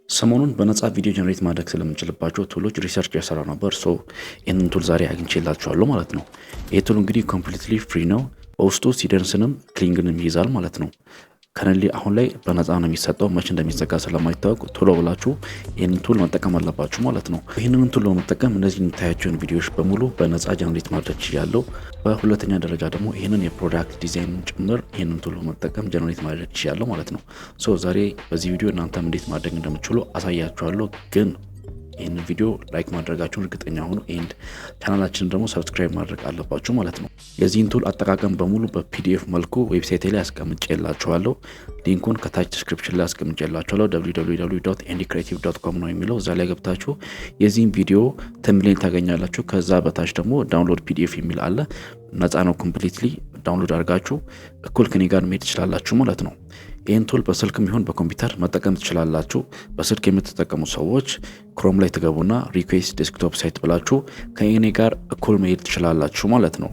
ሰሞኑን በነፃ ቪዲዮ generate ማድረግ ስለምንችልባቸው tool ኦች research እየሰራሁ ነበር። So ይህንን tool ዛሬ አግኝቼላችኋለሁ ማለት ነው። ይህ tool እንግዲህ completely free ነው። በውስጡ Seedance ንም Kling ንም ይይዛል ማለት ነው። Currently አሁን ላይ በነፃ ነው የሚሰጠው። መቼ እንደሚዘጋ ስለማይታወቅ ቶሎ ብላችሁ ይህንን tool መጠቀም አለባችሁ ማለት ነው። ይህንን tool በመጠቀም እነዚህ የምታያቸውን ቪዲዮዎች በሙሉ በነፃ generate ማድረግ ችያለሁ። በሁለተኛ ደረጃ ደግሞ ይህንን የ product design ጭምር ይህንን tool በመጠቀም generate ማድረግ ችያለሁ ማለት ነው። So ዛሬ በዚህ ቪዲዮ እናንተም እንዴት ማድረግ እንደምትችሉ አሳያችኋለሁ። ግን ይህንን ቪዲዮ like ማድረጋችሁን እርግጠኛ ሁኑ። And ቻናላችንን ደግሞ subscribe ማድረግ አለባችሁ ማለት ነው። የዚህን tool አጠቃቀም በሙሉ በ PDF መልኩ website ላይ አስቀምጬላችኋለሁ። Link ኡን ከታች description ላይ አስቀምጬላችኋለሁ። www.andycreative.com ነው የሚለው። እዛ ላይ ገብታችሁ የዚህን ቪዲዮ thumbnail ታገኛላችሁ። ከዛ በታች ደግሞ download PDF የሚል አለ። ነፃ ነው። Completely download አድርጋችሁ እኩል ከኔ ጋር መሄድ ትችላላችሁ ማለት ነው። ይህን tool በስልክም ይሁን በኮምፒውተር መጠቀም ትችላላችሁ። በስልክ የምትጠቀሙ ሰዎች Chrome ላይ ትገቡና request desktop site ብላችሁ ከእኔ ጋር እኩል መሄድ ትችላላችሁ ማለት ነው።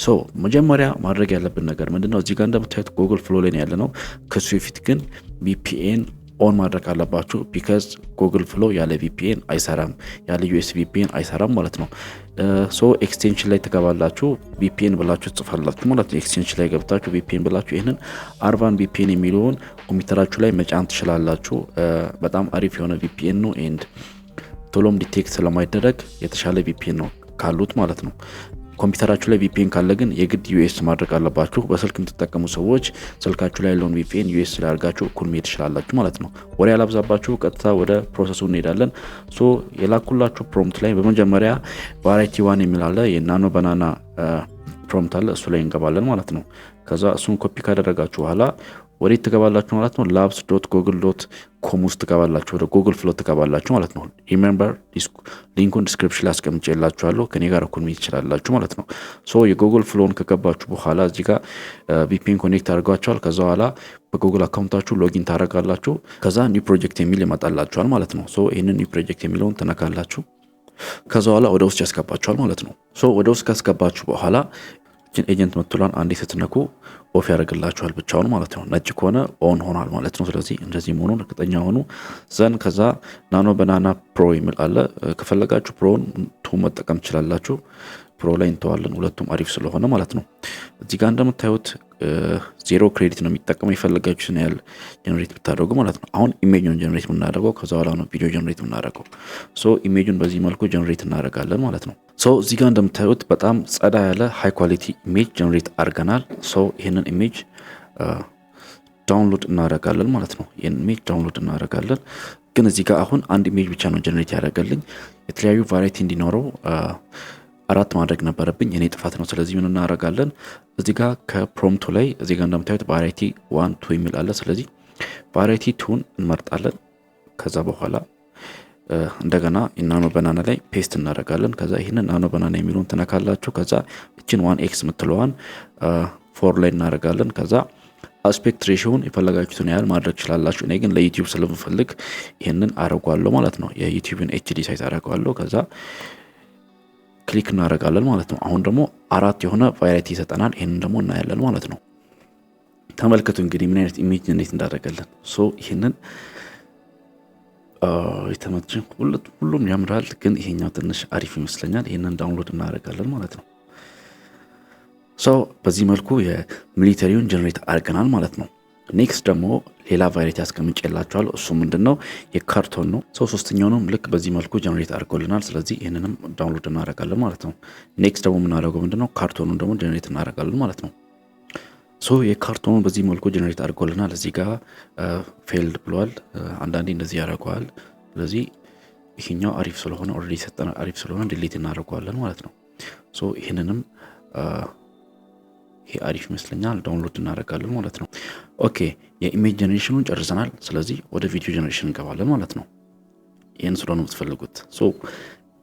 So መጀመሪያ ማድረግ ያለብን ነገር ምንድነው? እዚህ ጋር እንደምታዩት Google Flow ላይ ያለነው። ከሱ በፊት ግን VPN on ማድረግ አለባችሁ። Because Google Flow ያለ VPN አይሰራም፣ ያለ US VPN አይሰራም ማለት ነው። So extension ላይ ትገባላችሁ፣ VPN ብላችሁ ትጽፋላችሁ ማለት ነው። Extension ላይ ገብታችሁ VPN ብላችሁ ይህንን Arvan VPN የሚለውን ኮምፒውተራችሁ ላይ መጫን ትችላላችሁ። በጣም አሪፍ የሆነ VPN ነው and ቶሎም detect ስለማይደረግ የተሻለ VPN ነው ካሉት ማለት ነው። ኮምፒውተራችሁ ላይ VPN ካለ ግን የግድ US ማድረግ አለባችሁ። በስልክ የምትጠቀሙ ሰዎች ስልካችሁ ላይ ያለውን VPN US ላይ አድርጋችሁ እኩል መሄድ ትችላላችሁ ማለት ነው። ወሬ አላብዛባችሁ፣ ቀጥታ ወደ process ኡ እንሄዳለን። So የላኩላችሁ prompt ላይ በመጀመሪያ variety one የሚል አለ፣ የ Nano Banana prompt አለ። እሱ ላይ እንገባለን ማለት ነው። ከዛ እሱን ኮፒ ካደረጋችሁ በኋላ ወዴት ትገባላችሁ ማለት ነው? labs.google.com ውስጥ ትገባላችሁ። ወደ Google Flow ትገባላችሁ ማለት ነው። Remember፣ link ኡን description ላይ አስቀምጬላችኋለሁ። ከኔ ጋር እኩል መሄድ ትችላላችሁ ማለት ነው። So የ Google Flow ን ከገባችሁ በኋላ እዚህ ጋር VPN connect አድርጓችኋል። ከዛ በኋላ በ Google account ኣችሁ login ታደርጋላችሁ። ከዛ new project የሚል ይመጣላችኋል ማለት ነው። So ይህንን new project የሚለውን ትነካላችሁ። ከዛ በኋላ ወደ ውስጥ ያስገባችኋል ማለት ነው። So ወደ ውስጥ ካስገባችሁ በኋላ agent ምትሏን አንዴ ስትነኩ off ያደርግላችኋል ብቻውን ማለት ነው። ነጭ ከሆነ on ሆኗል ማለት ነው። ስለዚህ እንደዚህ መሆኑን እርግጠኛ ሆኑ። Then ከዛ Nano Banana Pro የሚል አለ። ከፈለጋችሁ Pro ን two መጠቀም ትችላላችሁ። Pro ላይ እንተዋለን፣ ሁለቱም አሪፍ ስለሆነ ማለት ነው። እዚህ ጋር እንደምታዩት 0 credit ነው የሚጠቀመው፣ የፈለጋችሁትን ያህል generate ብታደርጉ ማለት ነው። አሁን image ኡን generate የምናደርገው፣ ከዛ በኋላ ነው ቪዲዮ generate የምናደርገው። So image ኡን በዚህ መልኩ generate እናደርጋለን ማለት ነው። So እዚህ ጋር እንደምታዩት በጣም ጸዳ ያለ high quality image generate አድርገናል። So ይህንን image download እናደርጋለን ማለት ነው። ይህን image download እናደርጋለን። ግን እዚህ ጋር አሁን አንድ image ብቻ ነው generate ያደረገልኝ። የተለያዩ variety እንዲኖረው አራት ማድረግ ነበረብኝ፣ የኔ ጥፋት ነው። ስለዚህ ምን እናደርጋለን? እዚህ ጋር ከ prompt ኡ ላይ እዚህ ጋር እንደምታዩት variety one two የሚል አለ። ስለዚህ variety two ን እንመርጣለን። ከዛ በኋላ እንደገና Nano Banana ላይ paste እናደርጋለን። ከዛ ይህንን Nano Banana የሚለውን ትነካላችሁ። ከዛ እችን 1x የምትለዋን 4 ላይ እናደርጋለን። ከዛ aspect ratio ውን የፈለጋችሁትን ያህል ማድረግ ትችላላችሁ። እኔ ግን ለ YouTube ስለምፈልግ ይህንን አደርጓለሁ ማለት ነው። የ YouTube ን HD size አደርገዋለሁ። ከዛ click እናደርጋለን ማለት ነው። አሁን ደግሞ አራት የሆነ variety ይሰጠናል። ይህንን ደግሞ እናያለን ማለት ነው። ተመልከቱ እንግዲህ ምን አይነት image እንዴት እንዳደረገልን። So ይህንን የተመቸኝ፣ ሁሉም ያምራል፣ ግን ይሄኛው ትንሽ አሪፍ ይመስለኛል። ይህንን download እናደርጋለን ማለት ነው። So በዚህ መልኩ የ military ውን generate አድርገናል ማለት ነው። Next ደግሞ ሌላ variety አስቀምጬላችኋለሁ። እሱ ምንድን ነው? የ cartoon ነው። So ሶስተኛውንም ልክ በዚህ መልኩ generate አድርጎልናል። ስለዚህ ይህንንም download እናደርጋለን ማለት ነው። Next ደግሞ የምናደርገው ምንድን ነው? Cartoon ኑን ደግሞ generate እናደርጋለን ማለት ነው። So የ cartoon ኑን በዚህ መልኩ generate አድርጎልናል። እዚህ ጋር failed ብሏል። አንዳንዴ እንደዚህ ያደርገዋል። ስለዚህ ይሄኛው አሪፍ ስለሆነ፣ already የሰጠን አሪፍ ስለሆነ delete እናደርገዋለን ማለት ነው። So ይህንንም ይሄ አሪፍ ይመስለኛል፣ download እናደርጋለን ማለት ነው። Okay፣ የ image generation ኑን ጨርሰናል። ስለዚህ ወደ ቪዲዮ generation እንገባለን ማለት ነው። ይህን ስለሆነ የምትፈልጉት፣ so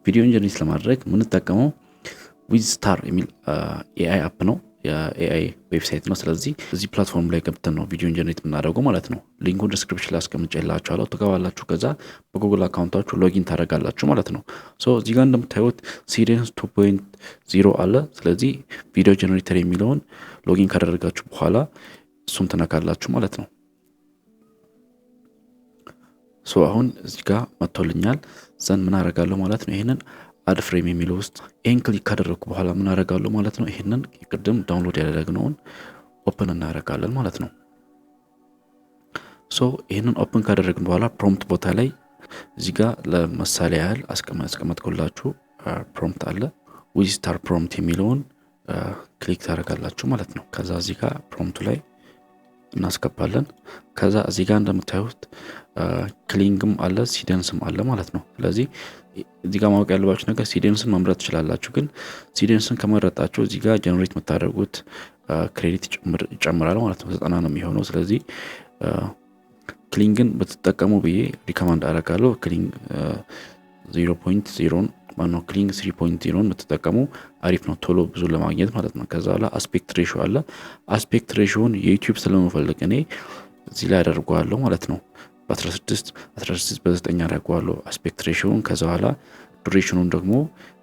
ቪዲዮን generate ለማድረግ የምንጠቀመው Wizstar የሚል AI app ነው፣ የ AI website ነው። ስለዚህ እዚህ platform ላይ ገብተን ነው ቪዲዮን generate የምናደርገው ማለት ነው። Link ኡን description ላይ አስቀምጬላችኋለሁ። ትገባላችሁ። ከዛ በ Google account ኣችሁ login ታደርጋላችሁ ማለት ነው። So እዚህ ጋር እንደምታዩት Seedance 2.0 አለ። ስለዚህ video generator የሚለውን login ካደረጋችሁ በኋላ እሱን ትነካላችሁ ማለት ነው። So አሁን እዚህ ጋር መጥቶልኛል። Then ምን አረጋለሁ ማለት ነው? ይሄንን add frame የሚለው ውስጥ ይህን click ካደረግኩ በኋላ ምን አረጋለሁ ማለት ነው? ይሄንን ቅድም download ያደረግነውን open እናደርጋለን ማለት ነው። So ይህንን open ካደረግን በኋላ prompt ቦታ ላይ እዚህ ጋር ለምሳሌ ያህል አስቀመጥኩላችሁ prompt አለ። Wizstar prompt የሚለውን click ታደርጋላችሁ ማለት ነው። ከዛ እዚህ ጋር prompt ኡ ላይ እናስገባለን። ከዛ እዚህ ጋር እንደምታዩት Kling ም አለ፣ Seedance ም አለ ማለት ነው። ስለዚህ እዚህ ጋር ማወቅ ያለባችሁ ነገር Seedance ን መምረጥ ትችላላችሁ። ግን Seedance ን ከመረጣችሁ እዚህ ጋር generate የምታደርጉት credit ይጨምራል ማለት ነው። 90 ነው የሚሆነው። ስለዚህ Kling ን ብትጠቀሙ ብዬ recommend አደርጋለሁ። Kling 0.0፣ ማነው፣ Kling 3.0ን ብትጠቀሙ አሪፍ ነው፣ ቶሎ ብዙ ለማግኘት ማለት ነው። ከዛ በኋላ aspect ratio አለ። Aspect ratio ን የ YouTube ስለምፈልግ እኔ እዚህ ላይ አደርገዋለሁ ማለት ነው። በ16 16 በ9 አደርገዋለሁ aspect ratio ን። ከዛ በኋላ duration ኑን ደግሞ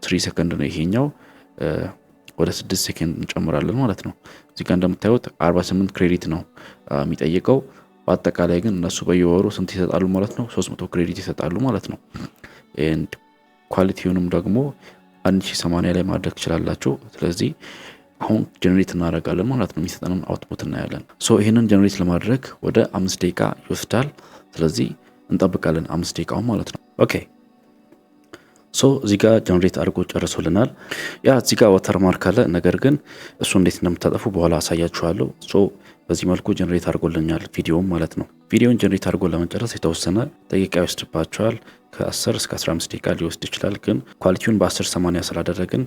3 ሰከንድ ነው ይሄኛው፣ ወደ 6 ሴከንድ እንጨምራለን ማለት ነው። እዚህ ጋር እንደምታዩት 48 credit ነው የሚጠይቀው። በአጠቃላይ ግን እነሱ በየወሩ ስንት ይሰጣሉ ማለት ነው? 300 credit ይሰጣሉ ማለት ነው። And quality ውንም ደግሞ 1080 ላይ ማድረግ ትችላላችሁ። ስለዚህ አሁን generate እናደርጋለን ማለት ነው። የሚሰጠንን output እናያለን። So ይህንን generate ለማድረግ ወደ 5 ደቂቃ ይወስዳል። ስለዚህ እንጠብቃለን 5 ደቂቃውን ማለት ነው። Okay, so እዚህ ጋር generate አድርጎ ጨርሶልናል። Yeah, እዚህ ጋር watermark አለ። ነገር ግን እሱ እንዴት እንደምታጠፉ በኋላ አሳያችኋለሁ። So በዚህ መልኩ generate አድርጎልኛል ቪዲዮውን ማለት ነው። ቪዲዮን generate አድርጎ ለመጨረስ የተወሰነ ደቂቃ ይወስድባቸዋል። ከ10 እስከ 15 ደቂቃ ሊወስድ ይችላል። ግን quality ውን በ1080 ስላደረግን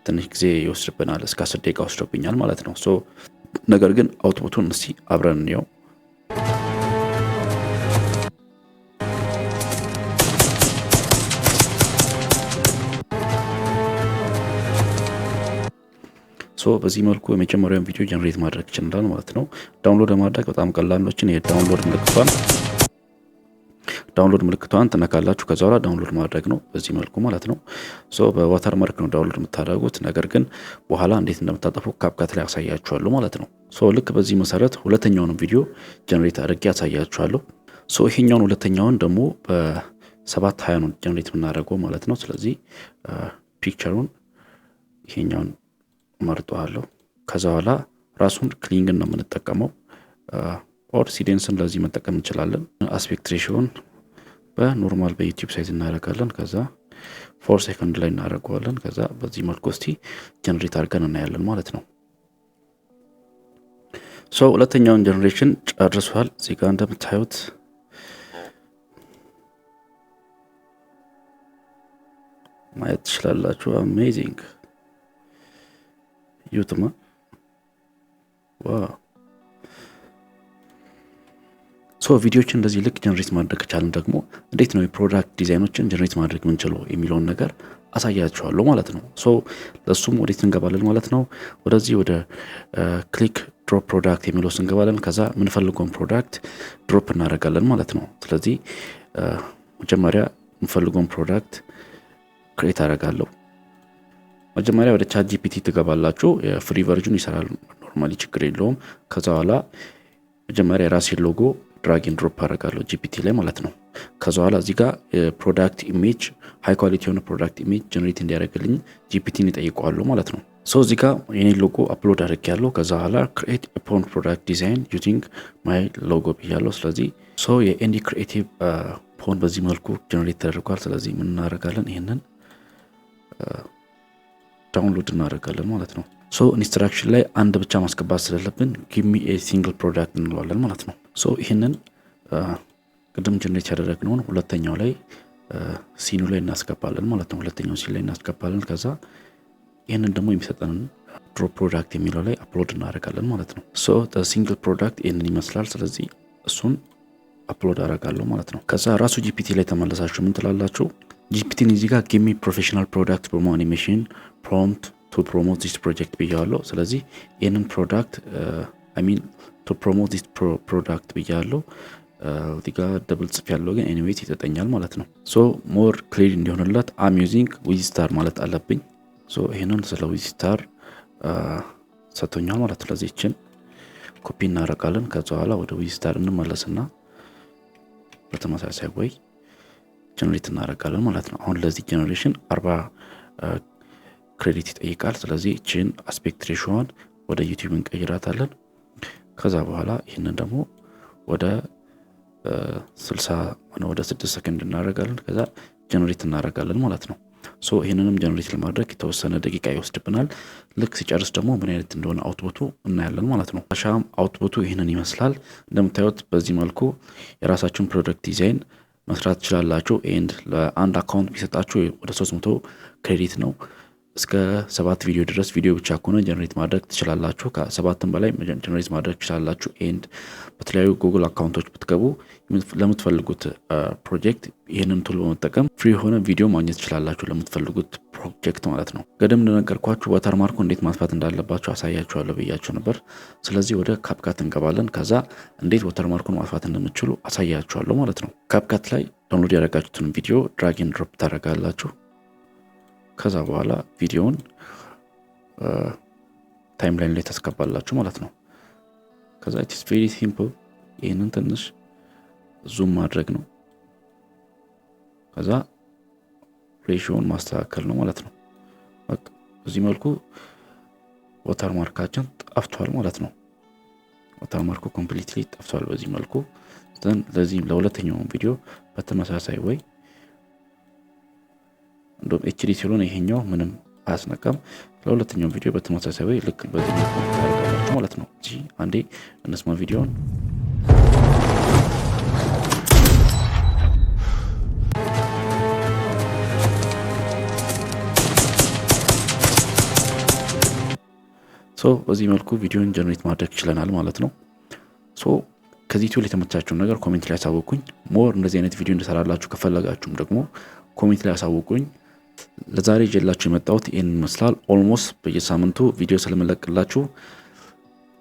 ትንሽ ጊዜ ይወስድብናል። እስከ 10 ደቂቃ ወስዶብኛል ማለት ነው። So ነገር ግን output ኡን እስቲ አብረን እንየው። So በዚህ መልኩ የመጀመሪያውን ቪዲዮ generate ማድረግ ይችላል ማለት ነው። Download ለማድረግ በጣም ቀላል ነው። የ download ምልክቷን ትነካላችሁ። ከዛ በኋላ download ማድረግ ነው በዚህ መልኩ ማለት ነው። So በ watermark ነው download የምታደርጉት። ነገር ግን በኋላ እንዴት እንደምታጠፉ CapCut ላይ አሳያችኋለሁ ማለት ነው። So ልክ በዚህ መሰረት ሁለተኛውን ቪዲዮ generate አድርጌ አሳያችኋለሁ። So ይሄኛውን ሁለተኛውን ደግሞ በ720 ነው generate የምናደርገው ማለት ነው። ስለዚህ picture ኡን ይሄኛውን መርጠዋለሁ። ከዛ በኋላ ራሱን Kling ን ነው የምንጠቀመው፣ or Seedance ን ለዚህ መጠቀም እንችላለን። Aspect ratio ን በ normal በ YouTube size እናደርጋለን። ከዛ 4 ሰከንድ ላይ እናደርገዋለን። ከዛ በዚህ መልኩ እስቲ generate አድርገን እናያለን ማለት ነው። So ሁለተኛውን generation ጨርሷል። እዚህ ጋር እንደምታዩት ማየት ትችላላችሁ። Amazing ዩትማ፣ wow! So ቪዲዮችን እንደዚህ ልክ generate ማድረግ ከቻልን ደግሞ እንዴት ነው የ product design ኦችን generate ማድረግ የምንችለው የሚለውን ነገር አሳያችኋለሁ ማለት ነው። So ለእሱም ወዴት እንገባለን ማለት ነው? ወደዚህ ወደ click drop product የሚለው ስንገባለን። ከዛ የምንፈልገውን product drop እናደርጋለን ማለት ነው። ስለዚህ መጀመሪያ የምንፈልገውን product create አደርጋለሁ። መጀመሪያ ወደ ChatGPT ትገባላችሁ። የ free version ይሰራል normally፣ ችግር የለውም። ከዛ በኋላ መጀመሪያ የራሴን logo drag and drop አደርጋለሁ GPT ላይ ማለት ነው። ከዛ በኋላ እዚህ ጋር የ product image፣ high quality የሆነ product image generate እንዲያደርግልኝ GPT ን እጠይቀዋለሁ ማለት ነው። So እዚህ ጋር የኔ logo upload አድርጌያለሁ። ከዛ በኋላ create phone product design using my logo ብያለሁ። ስለዚህ so የ Andy Creative phone በዚህ መልኩ generate ተደርጓል። ስለዚህ ምን እናደርጋለን? ይህንን download እናደርጋለን ማለት ነው። So instruction ላይ አንድ ብቻ ማስገባት ስለሌለብን give me single product እንለዋለን ማለት ነው። So ይህንን ቅድም generate ያደረግነውን ሁለተኛው ላይ scene ኡ ላይ እናስገባለን ማለት ነው። ሁለተኛው scene ላይ እናስገባለን። ከዛ ይህንን ደግሞ የሚሰጠንን drop product የሚለው ላይ upload እናደርጋለን ማለት ነው። So single product ይህንን ይመስላል። ስለዚህ እሱን upload አደርጋለሁ ማለት ነው። ከዛ ራሱ GPT ላይ ተመለሳችሁ ምን ትላላችሁ? GPT ን እዚህ ጋር give me professional product promo animation prompt to promote this project ብያለሁ። ስለዚህ ይህንን product፣ I mean to promote this product ብያለሁ። እዚህ ጋር double ጽፍ ያለው ግን anyways ይሰጠኛል ማለት ነው። So more clear እንዲሆንለት I'm using Wizstar ማለት አለብኝ። So ይህንን ስለ Wizstar ሰጥቶኛል ማለት ነው። ስለዚህ ይችን ኮፒ እናደርጋለን። ከዛ በኋላ ወደ Wizstar እንመለስና በተመሳሳይ way generate እናደርጋለን ማለት ነው። አሁን ለዚህ generation 40 credit ይጠይቃል። ስለዚህ ይችን aspect ratio ዋን ወደ YouTube እንቀይራታለን። ከዛ በኋላ ይህንን ደግሞ ወደ 60፣ ወደ 6 ሰከንድ እናደርጋለን። ከዛ generate እናደርጋለን ማለት ነው። So ይህንንም generate ለማድረግ የተወሰነ ደቂቃ ይወስድብናል። ልክ ሲጨርስ ደግሞ ምን አይነት እንደሆነ output ኡ እናያለን ማለት ነው። ሻም output ኡ ይህንን ይመስላል። እንደምታዩት በዚህ መልኩ የራሳችሁን product design መስራት ትችላላችሁ። And ለአንድ account ቢሰጣችሁ ወደ 300 credit ነው። እስከ ሰባት ቪዲዮ ድረስ ቪዲዮ ብቻ ከሆነ generate ማድረግ ትችላላችሁ። ከሰባትም በላይ generate ማድረግ ትችላላችሁ። And በተለያዩ Google account ኦች ብትገቡ ለምትፈልጉት ፕሮጀክት ይህንን tool በመጠቀም free የሆነ ቪዲዮ ማግኘት ትችላላችሁ፣ ለምትፈልጉት ፕሮጀክት ማለት ነው። ቀደም እንደነገርኳችሁ watermark ኡ እንዴት ማጥፋት እንዳለባችሁ አሳያችኋለሁ ብያችሁ ነበር። ስለዚህ ወደ CapCut እንገባለን። ከዛ እንዴት watermark ኡን ማጥፋት እንደምትችሉ አሳያችኋለሁ ማለት ነው። CapCut ላይ download ያደረጋችሁትን ቪዲዮ drag and drop ታደርጋላችሁ። ከዛ በኋላ ቪዲዮውን timeline ላይ ታስገባላችሁ ማለት ነው። ከዛ it's very simple። ይህንን ትንሽ zoom ማድረግ ነው። ከዛ ratio ውን ማስተካከል ነው ማለት ነው። በቃ በዚህ መልኩ watermark ኣችን ጠፍቷል ማለት ነው። Watermark ኡ completely ጠፍቷል በዚህ መልኩ። ለዚህም ለሁለተኛውን ቪዲዮ በተመሳሳይ ወይ እንደውም HD ሲሆን ይሄኛው ምንም አያስነካም። ለሁለተኛው ቪዲዮ በተመሳሳይ ወይ ልክ በዚህ መልኩ ታደርጋላችሁ ማለት ነው። እዚህ አንዴ እንስማ ቪዲዮን። So በዚህ መልኩ ቪዲዮን generate ማድረግ ችለናል ማለት ነው። So ከዚህ tool የተመቻችሁን ነገር comment ላይ ያሳውቁኝ። More እንደዚህ አይነት ቪዲዮ እንድሰራላችሁ ከፈለጋችሁም ደግሞ comment ላይ ያሳውቁኝ። ለዛሬ ይዤላችሁ የመጣሁት ይህን ይመስላል። Almost በየሳምንቱ ቪዲዮ ስለምለቅላችሁ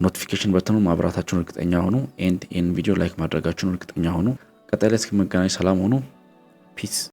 notification button ኑ ማብራታችሁን እርግጠኛ ሁኑ። And ይህን ቪዲዮ like ማድረጋችሁን እርግጠኛ ሁኑ። ቀጣይ ላይ እስከምንገናኝ ሰላም ሁኑ። Peace።